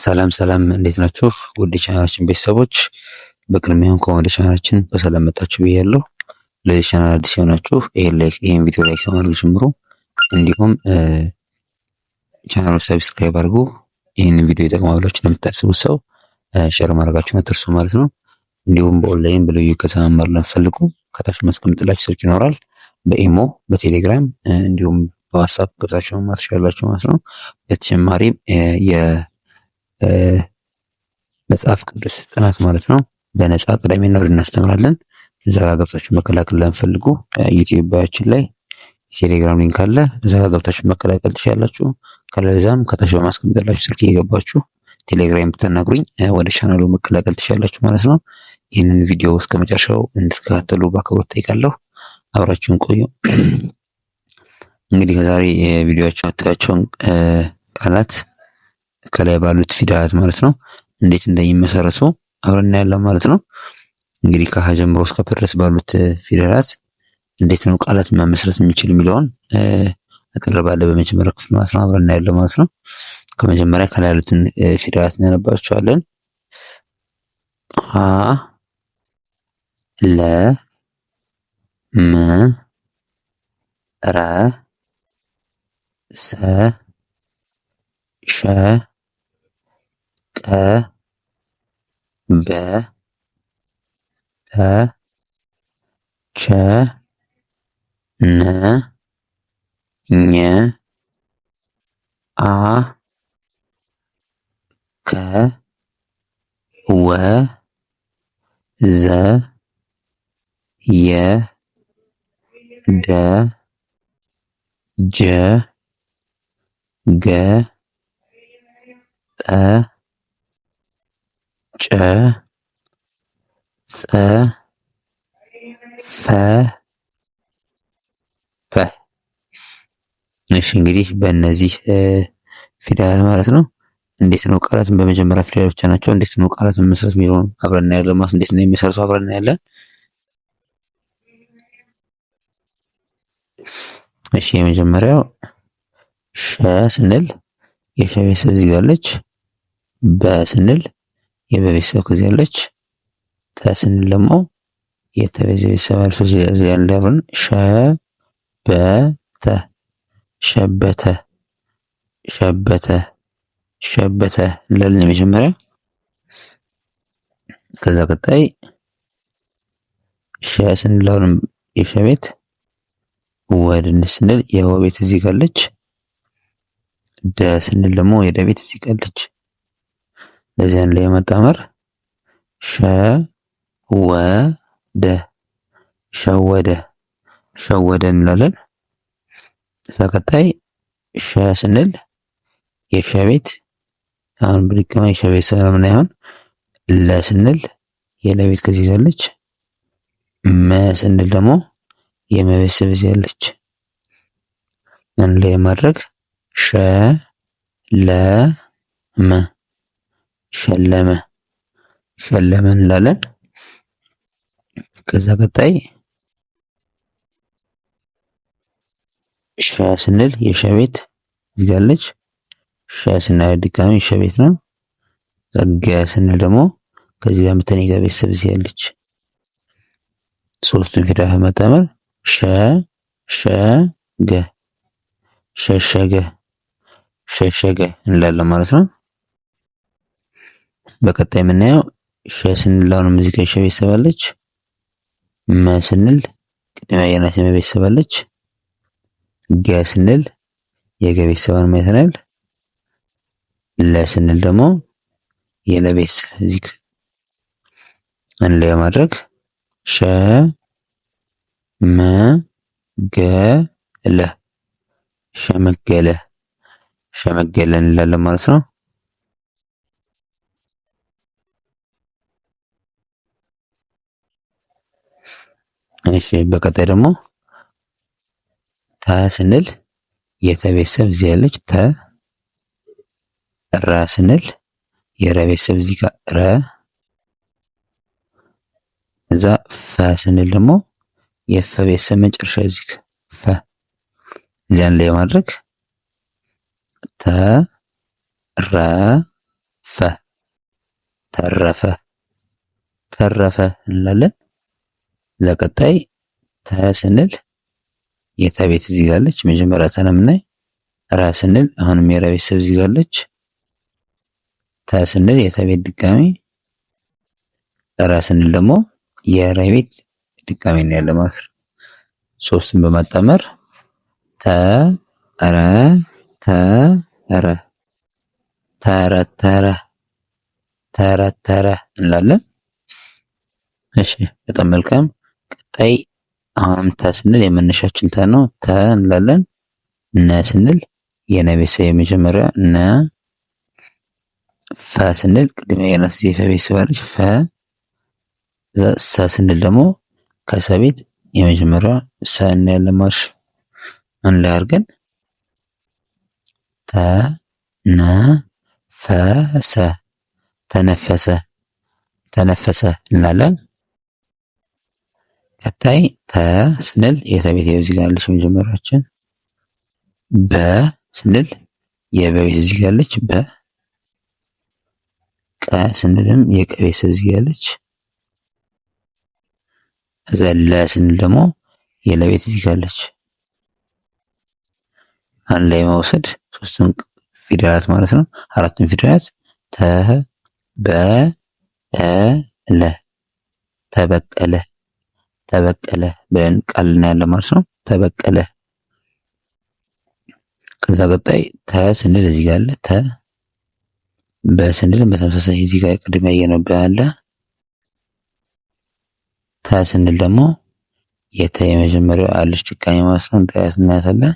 ሰላም ሰላም፣ እንዴት ናችሁ? ውድ ቻናላችን ቤተሰቦች፣ በቅድሚያ እንኳን ወደ ቻናላችን በሰላም መጣችሁ ብያለሁ። ለዚህ ቻናል አዲስ የሆናችሁ ይሄን like ይሄን ቪዲዮ like ከማድረግ ጀምሮ እንዲሁም ቻናሉን subscribe አድርጉ። ይህንን ቪዲዮ ይጠቅማል ብላችሁ ለምታስቡት ሰው share ማድረጋችሁን አትርሱ ማለት ነው። እንዲሁም በኦንላይን በልዩ እገዛ መማር ለምትፈልጉ ከታች ማስቀምጥላችሁ ስልክ ይኖራል። በኢሞ፣ በቴሌግራም እንዲሁም በዋትሳፕ ገብታችሁ መማር ትችላላችሁ ማለት ነው። በተጨማሪም የመጽሐፍ ቅዱስ ጥናት ማለት ነው በነፃ ቅዳሜና እሁድ እናስተምራለን። እዛ ጋር ገብታችሁ መቀላቀል ለምትፈልጉ ዩቲዩባችን ላይ የቴሌግራም link አለ። እዛ ጋር ገብታችሁ መቀላቀል ትችላላችሁ። ካለበለዚያም ከታች በማስቀምጥላችሁ ስልክ እየገባችሁ ቴሌግራም ብታናግሩኝ ወደ ቻናሉ መቀላቀል ትችላላችሁ ማለት ነው። ይህንን ቪዲዮ እስከ መጨረሻው እንድትከታተሉ በአክብሮት ጠይቃለሁ። አብራችሁን ቆዩ። እንግዲህ ከዛሬ የቪዲዮአችን የምታዩቸውን ቃላት ከላይ ባሉት ፊደላት ማለት ነው እንዴት እንደሚመሰረቱ አብረን እናያለን ማለት ነው። እንግዲህ ከሀ ጀምሮ እስከ ፐ ድረስ ባሉት ፊደላት እንዴት ነው ቃላት መመስረት የሚችል የሚለውን አጠር ባለ በመጀመሪያው ክፍል ማለት ነው አብረን እናያለን ማለት ነው። ከመጀመሪያ ከላይ ያሉትን ፊደላት እናነባቸዋለን። ሀ፣ ለ፣ ም፣ ረ፣ ሰ፣ ሸ፣ ቀ፣ በ፣ ተ፣ ቸ፣ ነ፣ ኘ፣ አ፣ ከ፣ ወ፣ ዘ፣ የ፣ ደ፣ ጀ፣ ገ፣ ጠ፣ ጨ፣ ጸ፣ ፈ፣ ፐ። እሺ እንግዲህ በእነዚህ ፊደላት ማለት ነው እንዴት ነው ቃላትን በመጀመሪያ ፊደል ብቻ ናቸው። እንዴት ነው ቃላትን መመስረት የሚለውን አብረን እናያለን ማለት እንዴት ነው የሚመሰርቱ አብረን እናያለን። እሺ የመጀመሪያው ሸ ስንል የሸ ቤተሰብ እዚህ ጋር አለች። በ ስንል የበ ቤተሰብ ከዚህ አለች። ተ ስንል ደግሞ የተ ቤተሰብ አልፎ እዚህ ያለ አብረን ሸ በ ተ ሸበተ ሸበተ ሸበተ እንላለን የመጀመሪያ። ከዛ ቀጣይ ሸ ስንል አሁንም የሸ ቤት ወድን ስንል የወ ቤት እዚህ ጋር አለች። ደ ስንል ደግሞ የደ ቤት እዚህ ጋር አለች። ለዚያን ላይ መጣመር ሸ ወ ደ ሸወደ ሸወደ እንላለን። ከዛ ቀጣይ ሸ ስንል የሸ ቤት አሁን ብድቅማ የሸ ቤት ስለምን አይሆን ለ ስንል የለ ቤት ከዚህ ጋር አለች። መ ስንል ደግሞ የመ ቤተሰብ እዚህ አለች። ምን ላይ ማድረግ ሸ ለ መ ሸለመ ሸለመ እንላለን። ከዛ ቀጣይ ሸ ስንል የሸ ቤት እዚህ ጋር አለች። ሸ ስናየው ድጋሚ ሸ ቤት ነው። ገ ስንል ደግሞ ከዚህ ጋር የምትለኝ የገ ቤተሰብ እዚህ ያለች። ሶስቱን ፊደላት በመጣመር ሸ ሸ ገ ሸሸገ ሸሸገ እንላለን ማለት ነው። በቀጣይ የምናየው ሸ ስንል አሁንም እዚህ ጋር የሸ ቤተሰብ አለች። መ ስንል ቅድም ያየናት የመ ቤተሰብ አለች። ገ ስንል የገ ቤተሰብን አይተናል። ለ ስንል ደግሞ የለ ቤተሰብ እዚህ አንድ ላይ በማድረግ ሸ መ ገ ለ ሸመገለ ሸመገለ እንላለን ማለት ነው። እሺ በቀጣይ ደግሞ ተ ስንል የተ ቤተሰብ እዚህ ያለች ተ። ረ ስንል የረ ቤተሰብ እዚህ ጋር ረ። እዛ ፈ ስንል ደግሞ የፈ ቤተሰብ መጨረሻ እዚህ ፈ። ሊያን ላይ ማድረግ ተ ረ ፈ ተረፈ ተረፈ እንላለን። ለቀጣይ ተ ስንል የተ ቤት እዚህ ጋር አለች። መጀመሪያ ተ ነው የምናይ። ረ ስንል አሁንም የረ ቤተሰብ እዚህ ጋር አለች። ተ ስንል የተ ቤት ድጋሚ፣ ረ ስንል ደግሞ የረ ቤት ድጋሚ ነው ያለ ማለት ነው። ሶስቱን በማጣመር ተ ረ ተ ረ ተረተረ ተረተረ እንላለን። እሺ በጣም መልካም። ቀጣይ አሁንም ተ ስንል የመነሻችን ተ ነው። ተ እንላለን። ነ ስንል የነ ቤተሰብ የመጀመሪያ ነ። ፈ ስንል ቅድም ያየናት የፈ ቤተሰብ አለች ፈ። ሰ ስንል ደግሞ ከሰ ቤት የመጀመሪያ ሰ እናያለን ማለት ነው። አንድ ላይ አድርገን ተ ነ ፈ ሰ ተነፈሰ ተነፈሰ እንላለን። ቀጣይ ተ ስንል የተ ቤት እዚህ ጋር ያለች መጀመሪያችን። በ ስንል የበቤት እዚህ ጋር ያለች በ። ቀ ስንልም የቀ ቤተሰብ እዚህ ጋር ያለች። ከዛ ለ ስንል ደግሞ የለቤት እዚህ ጋር ያለች። አንድ ላይ መውሰድ ሶስቱን ፊደላት ማለት ነው። አራቱን ፊደላት ተ በ እ ለ ተበቀለ ተበቀለ ብለን ቃል እናያለን ማለት ነው። ተበቀለ። ከዛ ቀጣይ ተ ስንል እዚህ ጋር አለ ተ። በ ስንል በተመሳሳይ እዚህ ጋር ቅድም ያየነው በ አለ። ተ ስንል ደግሞ የተ የመጀመሪያው አለች ድጋሚ ማለት ነው። እንዳያት እናያታለን።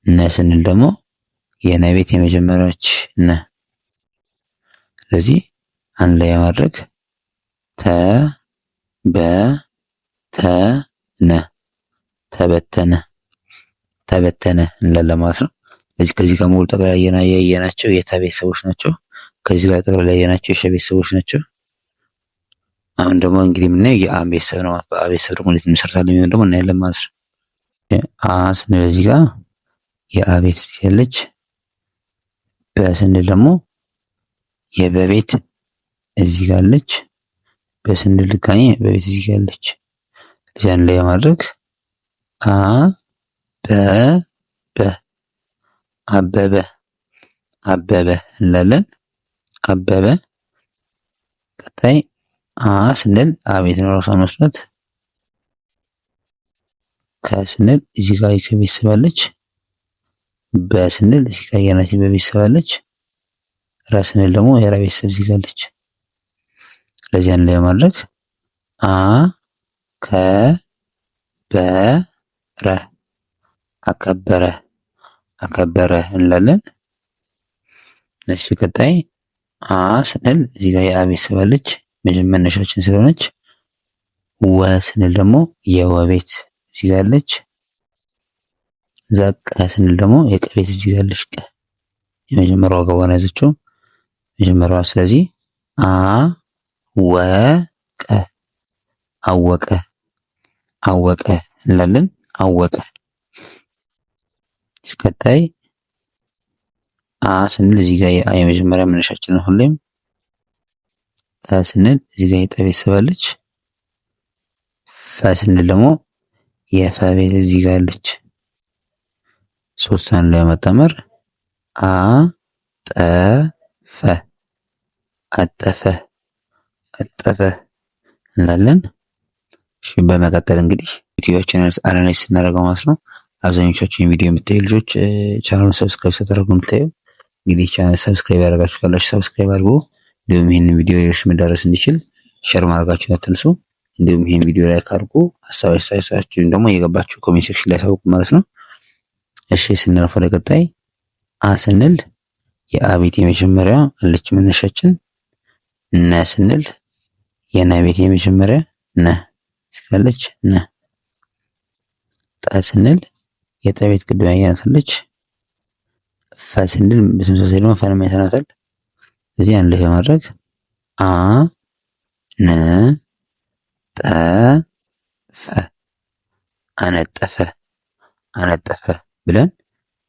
ነ ስንል ደግሞ የነ ቤት የመጀመሪያዎች ነ። ስለዚህ አንድ ላይ ማድረግ ተ በ ተ ነ ተበተነ ተበተነ እንላለን ማለት ነው። ስለዚህ ከዚህ ጋር ሙሉ ጠቅላላ ያየናቸው የተ ቤተሰቦች ናቸው። ከዚህ ጋር ጠቅላላ ያየናቸው የሸ ቤተሰቦች ናቸው። አሁን ደግሞ እንግዲህ የምናየው የአ ቤተሰብ ነው። በአ ቤተሰብ ደግሞ እንዴት እንመሰርታለን የሚለውን ደግሞ እናያለን ማለት ነው። አ ስንል እዚህ ጋር የአ ቤት ያለች፣ በ ስንል ደግሞ የበቤት እዚህ ጋር አለች። በስንል ድጋሚ በቤት እዚህ ጋር አለች። እዚያን ላይ ማድረግ አ በ በ አበበ አበበ እንላለን። አበበ። ቀጣይ አ ስንል አቤት ነው ራሷን መስሏት። ከ ስንል እዚህ ጋር የከቤተሰብ አለች። በ ስንል እዚህ ጋር የናት በቤተሰብ አለች። ረ ስንል ደግሞ የራ ቤተሰብ እዚህ ጋር አለች። ስለዚህ አንድ ላይ ማድረግ አ ከ በ ረ አከበረ አከበረ እንላለን። እሺ ቀጣይ አ ስንል እዚህ ጋር የአ ቤተሰብ አለች መነሻችን ስለሆነች። ወ ስንል ደግሞ የወ ቤት እዚህ ጋር አለች። እዛ ቀ ስንል ደግሞ የቀ ቤት እዚህ ጋር አለች። ቀ የመጀመሪያዋ ገባን ያዘችው መጀመሪያዋ። ስለዚህ አ ወ ቀ አወቀ አወቀ እንላለን። አወቀ። ቀጣይ አ ስንል እዚህ ጋር የአ የመጀመሪያ መነሻችን ነው ሁሌም። ተ ስንል እዚህ ጋር የጠ ቤተሰብ አለች። ፈ ስንል ደግሞ የፈ ቤት እዚህ ጋር አለች። ሶስቷን ላይ መጣመር አ ጠ ፈ አጠፈ አጠፈ እንላለን። እሺ በመቀጠል እንግዲህ ቪዲዮዎችን analyze ስናደርገው ማለት ነው። አብዛኞቻችሁ ቪዲዮ የምታዩ ልጆች ቻናሉን subscribe ሳታደርጉ የምታዩ እንግዲህ ቻናል subscribe ያደረጋችሁ ካላችሁ subscribe አድርጉ። እንዲሁም ይህንን ቪዲዮ ሌሎች መዳረስ እንዲችል share ማድረጋችሁን አትርሱ። እንዲሁም ይህን ቪዲዮ like አድርጉ። ሀሳብ አስተያየታችሁን ደግሞ እየገባችሁ comment section ላይ አሳውቁ ማለት ነው። እሺ ስናልፍ ወደ ቀጣይ አ ስንል የአቤት የመጀመሪያ አለች መነሻችን። ነ ስንል የነ ቤት የመጀመሪያ ነ እስካለች ነ። ጠ ስንል የጠ ቤት ቅድም ያያናታለች። ፈ ስንል በተመሳሳይ ደግሞ ፈን አይተናታል። እዚህ አንድ ላይ በማድረግ አ ነ ጠ ፈ አነጠፈ አነጠፈ ብለን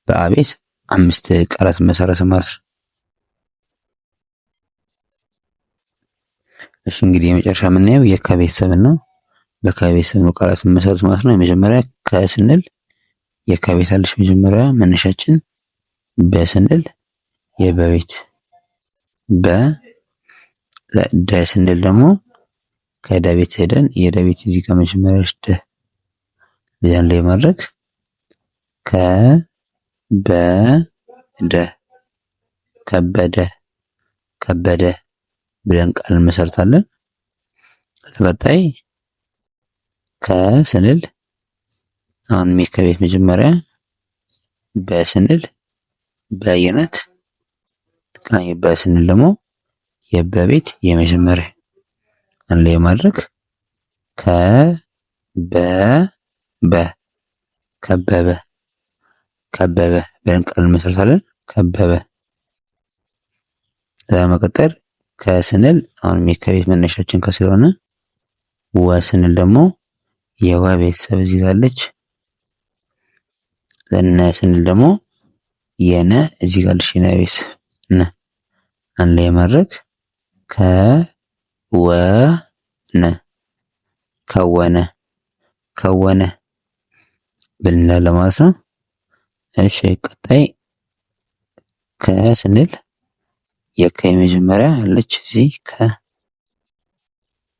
በአቤት አምስት ቃላት መሰረት ማለት ነው። እሺ እንግዲህ የመጨረሻ የምናየው የከ ቤተሰብን ነው። በከ ቤተሰብ ነው ቃላት መሰረት ማለት ነው። የመጀመሪያ ከ ስንል የከ ቤት አለች መጀመሪያ መነሻችን። በ ስንል የበቤት በ፣ ደ ስንል ደግሞ ከደቤት ሄደን የደቤት እዚህ ጋር መጀመሪያ ደ ያን ላይ ማድረግ ከ በ ደ ከበደ ከበደ ብለን ቃል እንመሰርታለን። ተቀጣይ ከ ስንል አሁን ከቤት መጀመሪያ በስንል በየነት በስንል ደግሞ የበቤት የመጀመሪያ አንድ ላይ ማድረግ ከ በ በ ከበበ ከበበ ብለን ቃል እንመሰርታለን። ከበበ ለመቀጠል ከስንል አሁንም የከቤት መነሻችን ከስለሆነ ወ ስንል ደግሞ የወ ቤተሰብ እዚህ ጋር አለች። ነ ስንል ደግሞ የነ እዚህ ጋር አለች። የነ ቤተሰብ ነ አንድ ላይ ማድረግ ከ ወ ነ ከወነ ከወነ ብንላለን ማለት ነው። እሺ ቀጣይ ከ ስንል የከ የመጀመሪያ አለች እዚህ ከ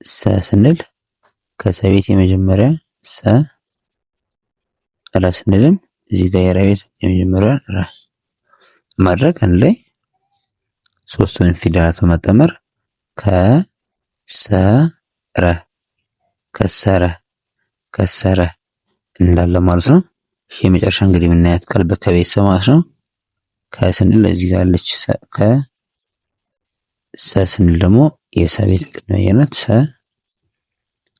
ሰ ስንል ከሰቤት የመጀመሪያ ሰ ረ ስንልም እዚህ ጋር የረ ቤት የመጀመሪያ ረ ማድረግ አንድ ላይ ሶስቱን ፊደላት በመጠመር ከ ሰ ረ ከሰረ ከሰረ እንላለን ማለት ነው። እሺ የመጨረሻ እንግዲህ የምናያት ቃል በከቤተሰብ ማለት ነው። ከ ስንል እዚህ ጋር አለች ከ ሰ ስንል ደግሞ የሰቤት ቅድመ የነት ሰ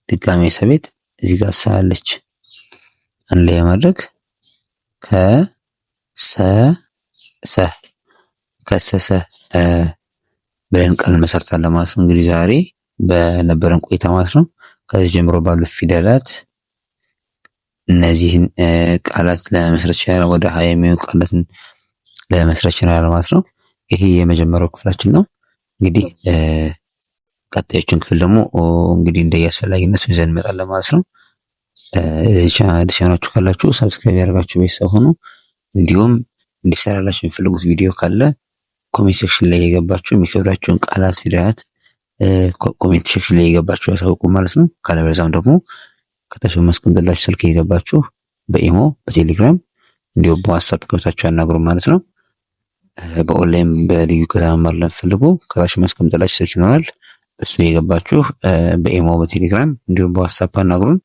ድጋሜ የሰቤት እዚህ ጋር ሰ አለች። አንድ ላይ ማድረግ ከ ሰ ሰ ከሰሰ ብለን ቃል መሰርታለን ማለት ነው። እንግዲህ ዛሬ በነበረን ቆይታ ማለት ነው ከዚህ ጀምሮ ባሉት ፊደላት እነዚህን ቃላት ለመስረት ይችላል። ወደ 20 የሚሆኑ ቃላትን ለመስረት ይችላል ማለት ነው። ይሄ የመጀመሪያው ክፍላችን ነው። እንግዲህ ቀጣዮችን ክፍል ደግሞ እንግዲህ እንደየአስፈላጊነቱ ይዘን እንመጣለን ማለት ነው። አዲስ የሆናችሁ ካላችሁ subscribe ያደርጋችሁ ቤተሰብ ሆኑ። እንዲሁም እንዲሰራላችሁ የሚፈልጉት ቪዲዮ ካለ comment section ላይ የገባችሁ የሚከብዳችሁን ቃላት፣ ፊደላት comment section ላይ የገባችሁ ያሳውቁ ማለት ነው። ካለበለዚያም ደግሞ ከታች በማስቀምጥላችሁ ስልክ የገባችሁ በኢሞ በቴሌግራም እንዲሁም በዋትስአፕ ገብታችሁ ያናግሩ ማለት ነው። በኦንላይን በልዩ እገዛ መማር ለምትፈልጉ ከታች ማስቀምጥላችሁ ስልክ ይኖራል። እሱ የገባችሁ በኢሞ በቴሌግራም እንዲሁም በዋትስአፕ አናግሩን።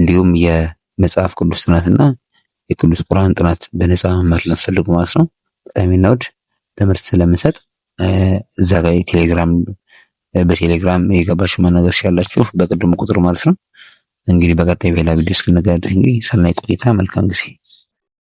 እንዲሁም የመጽሐፍ ቅዱስ ጥናትና የቅዱስ ቁርአን ጥናት በነፃ መማር ለምትፈልጉ ማለት ነው ቅዳሜና እሑድ ትምህርት ስለምንሰጥ እዛ ጋር ቴሌግራም በቴሌግራም የገባችሁ መናገር ሲያላችሁ በቅድሙ ቁጥር ማለት ነው። እንግዲህ በቀጣይ በሌላ ቪዲዮ እስክንገናኝ እንግዲህ ሰናይ ቆይታ፣ መልካም ጊዜ።